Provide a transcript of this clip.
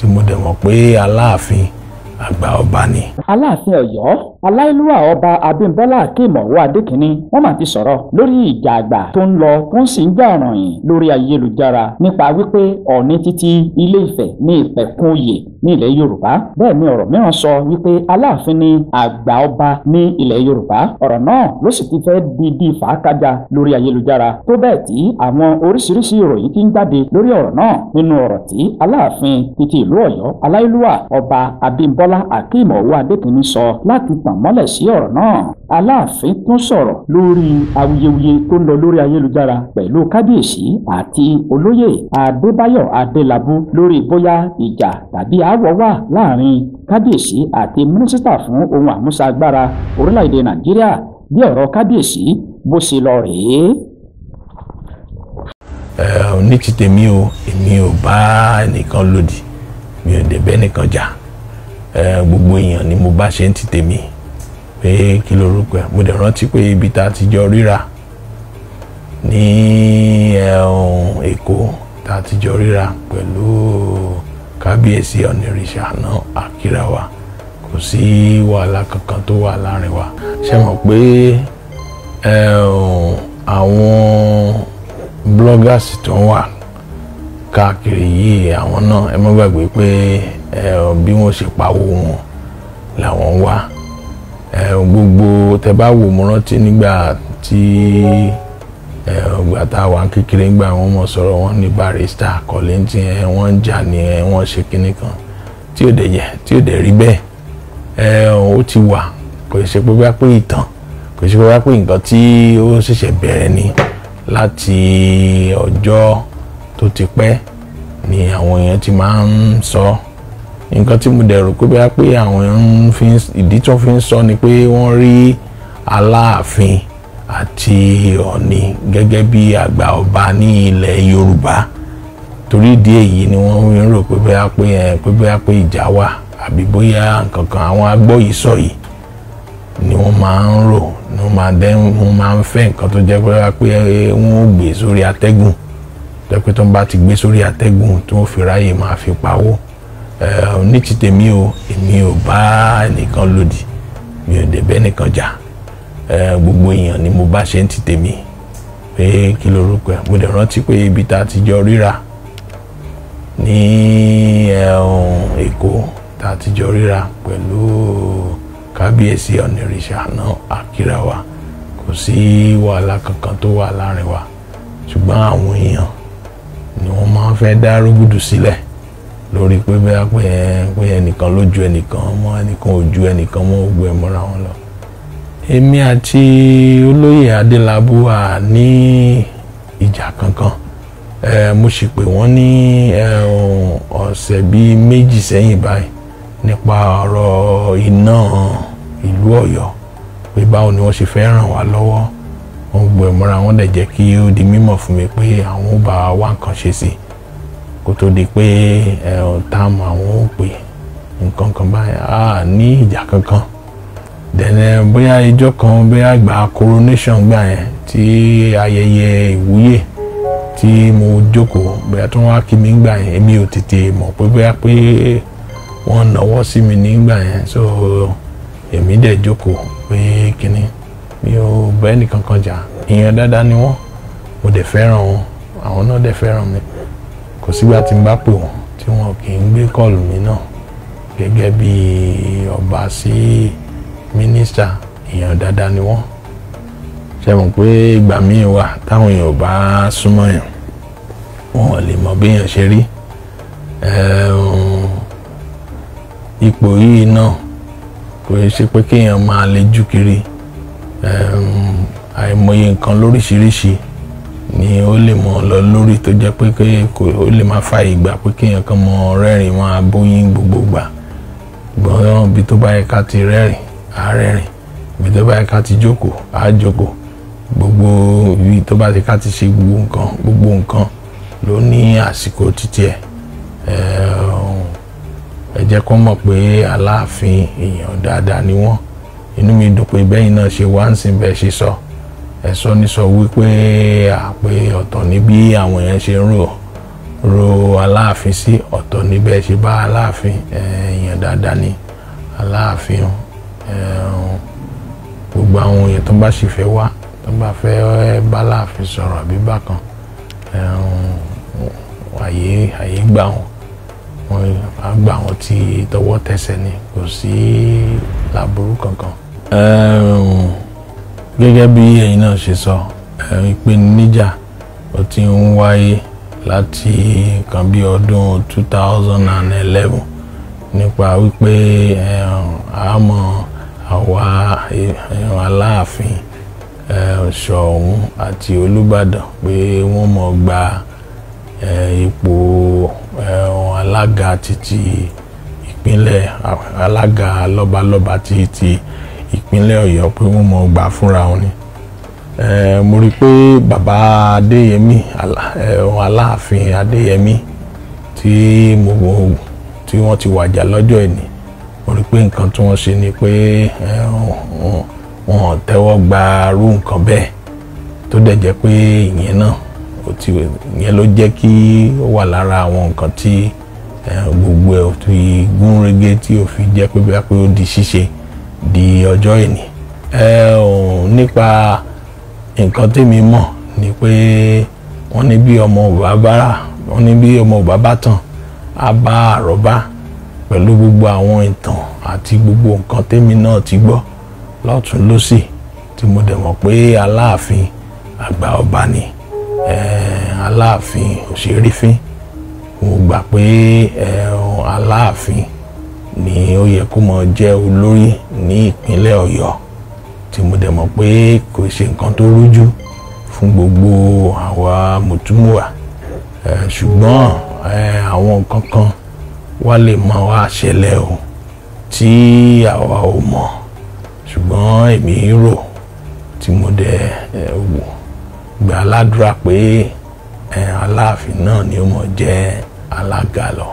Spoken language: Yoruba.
tí mo dẹ̀ mọ̀ pé Aláàfin àgbà ọba ni. Aláàfin Ọ̀yọ́ Aláìlúwà Ọba Abímbọ́lá Akeem Ọwọ́ Adékínní wọ́n máa ti sọ̀rọ̀ lórí ìjà àgbà tó ń lọ tó ń sì ń jà rànyìn lórí ayélujára nípa wípé Ọọ̀ni títí Ilé Ifẹ̀ ní ìpẹ̀kun oyè ní ilẹ̀ Yorùbá. Bẹ́ẹ̀ ni ọ̀rọ̀ mìíràn sọ wípé Aláàfin ni àgbà ọba ní ilẹ̀ Yorùbá. Ọ̀rọ̀ náà ló sì ti fẹ́ di bí fàákájà lórí ayélujára tó bẹ́ẹ̀ tí àwọn oríṣiríṣi ìròyìn ti ń jáde lórí ọ̀rọ̀ náà. Nínú ọ̀rọ̀ tí Aláàfin títí ìlú Ọ̀yọ́ Aláìlúwà Ọba Abímbọ́lá Akeem Ọwọ́ Adékínní sọ láti tàn mọ́lẹ̀ sí ọ̀rọ̀ náà. Aláàfin tún sọ̀rọ̀ lórí awuyewuye tó ń lọ lórí ayélujára pẹ̀lú kábíyèsí àti olóyè Adébáyọ̀ Adélabú lórí bóyá ìjà tàbí aáwọ̀ wà láàrin kábíyèsí àti mínísítà fún ohun àmúṣagbára orílẹ̀-èdè Nàìjíríà. Bí ọ̀rọ̀ kábíyèsí bó ṣe lọ rèé. Ní ti tèmi o, èmi ò bá ẹnìkan lòdì, mi ò dẹ̀ bẹ́ ẹnìkan jà. Gbogbo èèyàn ni mo bá ṣe ń ti tèmi pé kí lorúkọ ẹ. Mo dẹ̀ rántí pé ibi tá a ti jọ ríra ní Èkó, tá a ti jọ ríra pẹ̀lú kábíyèsí Ọ̀nìrìṣà náà, àkírà wa, kò sí wàhálà kankan tó wà láàrin wa. Ṣé mọ̀ pé àwọn bloggers tó wà káàkiri yìí, àwọn náà ẹ má gbàgbé pé bí wọ́n ṣe pawó wọn làwọn wá. Gbogbo tẹ bá wò, mo rántí nígbà tí ìgbà tá a wà kékeré, ńgbà wọn mọ̀ sọ̀rọ̀ wọn ní Barrister Kollington, wọ́n ń jà ní wọ́n ṣe kinní kan tí ò dẹ̀ yẹ, tí ò dẹ̀ rí bẹ́ẹ̀. Ó ti wà, kò ṣe pé bá pé ìtàn, kò ṣe pé bá pé nǹkan tí ó ṣẹ̀ṣẹ̀ bẹ̀rẹ̀ ni. Láti ọjọ́ tó ti pẹ́ ni àwọn èèyàn ti máa ń sọ nǹkan tí mo dẹ̀ rò pé bá pé àwọn èèyàn fi ìdí tó fi ń sọ ni pé wọ́n rí Aláàfin àti Ọọ̀ni gẹ́gẹ́ bí àgbà ọba ní ilẹ̀ Yorùbá. Torí ìdí èyí ni wọ́n ń rò pé bóyá pé pé bóyá pé ìjà wà àbí bóyá nǹkan kan. Àwọn agbọ́ yìí sọ yìí ni wọ́n máa ń rò, ni wọ́n máa dẹ́, wọ́n máa ń fẹ́ nǹkan tó jẹ́ bóyá pé wọ́n ó gbé sórí atẹ́gùn, jẹ́ pé tó ń bá ti gbé sórí atẹ́gùn tí wọ́n fi ráyè máa fi pawó. Ní ti tèmi o, èmi ò bá ẹnìkan lòdì, mi ò dẹ̀ bẹ́ ẹnìkan jà. Gbogbo èèyàn ni mo bá ṣe ń ti tèmi pé kí lorúkọ ẹ. Mo dẹ̀ rántí pé ibi tá a ti jọ ríra ní Èkó, tá a ti jọ ríra pẹ̀lú kábíyèsí Ọ̀nìrìṣà náà, àkírà wa, kò sí wàhálà kankan tó wà láàrin wa. Ṣùgbọ́n àwọn èèyàn ni wọ́n máa ń fẹ́ dá rúgùdù sílẹ̀ lórí pé bóyá pé ẹnìkan ló ju ẹnìkan mọ́, ẹnìkan ò ju ẹnìkan mọ́, gbogbo ẹ̀ mọ́ra wọn lọ. Èmi àti olóyè Adélabú à ní ìjà kankan. Mo sì pè wọ́n ní ọ̀sẹ̀ bíi méjì sẹ́yìn báyìí nípa ọ̀rọ̀ iná ìlú Ọ̀yọ́, pé báwo ni wọ́n ṣe fẹ́ ràn wá lọ́wọ́. Wọ́n gbọ́ ẹ̀ mọ́ra wọn, dẹ̀ jẹ́ kí ó di mímọ̀ fún mi pé àwọn ò bá wá nǹkan ṣe sí kó tó di pé táàmù àwọn ò pè nǹkan kan báyìí. A ní ìjà kankan dẹ̀nẹ̀. Bóyá ìjọ kan, bóyá gba coronation gbà yẹn tí ayẹyẹ ìwúyè tí mo jókòó, bóyá tó wá kí mi gbà yẹn, èmi ò tètè mọ̀ pé bóyá pé wọ́n náwó sí mi nígbà yẹn. So èmi dẹ̀ jókòó pé kíní, mi ò bá ẹnìkan kan jà. Èèyàn dáadáa ni wọ́n, mo dẹ̀ fẹ́ràn wọn, àwọn náà dẹ̀ fẹ́ràn mi. Kò sígbà tí n bá pè wọ́n tí wọn kì í gbé call mi náà. Gẹ́gẹ́ bí ọba sí mínísítà, èèyàn dáadáa ni wọ́n. Ṣe mọ̀ pé ìgbà míì wà táwọn èèyàn ò bá súnmọ́ yàn, wọn ò lè mọ bí èèyàn ṣe rí. Ipò yìí náà kò ṣe pé kéèyàn máa lejú kiri. Àìmọye nǹkan lóríṣiríṣi ni ó lè mọ̀ lọ lórí tó jẹ́ pé ó lè máa fa ìgbà pé kéèyàn kan mọ rẹ́rìn máa bóyín gbogbo gbà. Gbọ́n ibi tó bá yẹ ká ti rẹ́rìn á rẹ́rìn, ibi tó bá yẹ ká ti jókòó á jókòó, gbogbo ibi tó bá ti ká ti ṣe gbogbo nǹkan, gbogbo nǹkan ló ní àsìkò títí ẹ̀. Ẹ jẹ́ kó mọ̀ pé Aláàfin èèyàn dáadáa ni wọ́n. Inú mi dùn pé bẹ́yìn náà ṣe wá ń sìn bẹ́ẹ̀ ṣe sọ, ẹ sọ ní sọ wípé àpé ọ̀tọ̀ ní bí àwọn èèyàn ṣe ń rò. ro Aláàfin sí, ọ̀tọ̀ níbẹ̀ ṣe bá Aláàfin. Èèyàn dáadáa ni Aláàfin. Gbogbo àwọn èèyàn tó bá sì fẹ́ wá, tó bá fẹ́ bá Aláàfin sọ̀rọ̀ àbí bákan, àyè gbà wọ́n, wọ́n á gbà wọ́n tí tọwọ́ tẹsẹ̀ ni, kò sí láburú kankan. Gẹ́gẹ́ bí ẹ̀yin náà ṣe sọ, ìpèníjà ó ti ń wáyé láti nǹkan bí ọdún 2011 nípa wípé àmọ́ àwa Aláàfin, Ṣọ̀ún àti Olúbàdàn pé wọ́n mọ̀ gba ipò alága títí ìpínlẹ̀, alága lọ́balọ́ba títí ìpínlẹ̀ Ọ̀yọ́, pé wọ́n mọ̀ gbà fúnra wọn ni. Mo rí i pé bàbá Adéyẹmí, Aláàfin Adéyẹmí tí mo tí wọ́n ti wàjà lọ́jọ́ ìní, mo rí i pé nǹkan tí wọ́n ṣe ni pé wọ́n tẹ́wọ́ gba irú nǹkan bẹ́ẹ̀, tó dẹ̀ jẹ́ pé ìyẹn náà ìyẹn ló jẹ́ kí ó wà lára àwọn nǹkan tí gbogbo ẹ̀ fi gún régé, tí ò fi jẹ́ pé bí wọ́n pé ó di ṣíṣe di ọjọ́ ìní. Nípa nǹkan tèmi mọ̀ ni pé wọ́n ní bí ọmọ bàbá wọ́n ní bí ọmọ bàbá tàn á bá àrọ́bá, pẹ̀lú gbogbo àwọn ìtàn àti gbogbo nǹkan tèmi náà ti gbọ́ lọ́tún lọ́sì, tí mo dẹ̀ mọ̀ pé Aláàfin àgbà ọba ni, Aláàfin òṣèré-fín. Mo gbà pé Aláàfin ni ó yẹ kó mọ jẹ́ olórí ní ìpínlẹ̀ Ọ̀yọ́, tí mo dẹ̀ mọ̀ pé kò ṣe nǹkan tó rújú fún gbogbo àwa mùtúmùwà. Ṣùgbọ́n àwọn nǹkan kan wá lè mọ wá ṣẹlẹ̀ o tí àwa ò mọ̀, ṣùgbọ́n èmi rò tí mo dẹ̀ wò gbà ládùúrà pé Aláàfin náà ni ó mọ̀ jẹ́ alága lọ.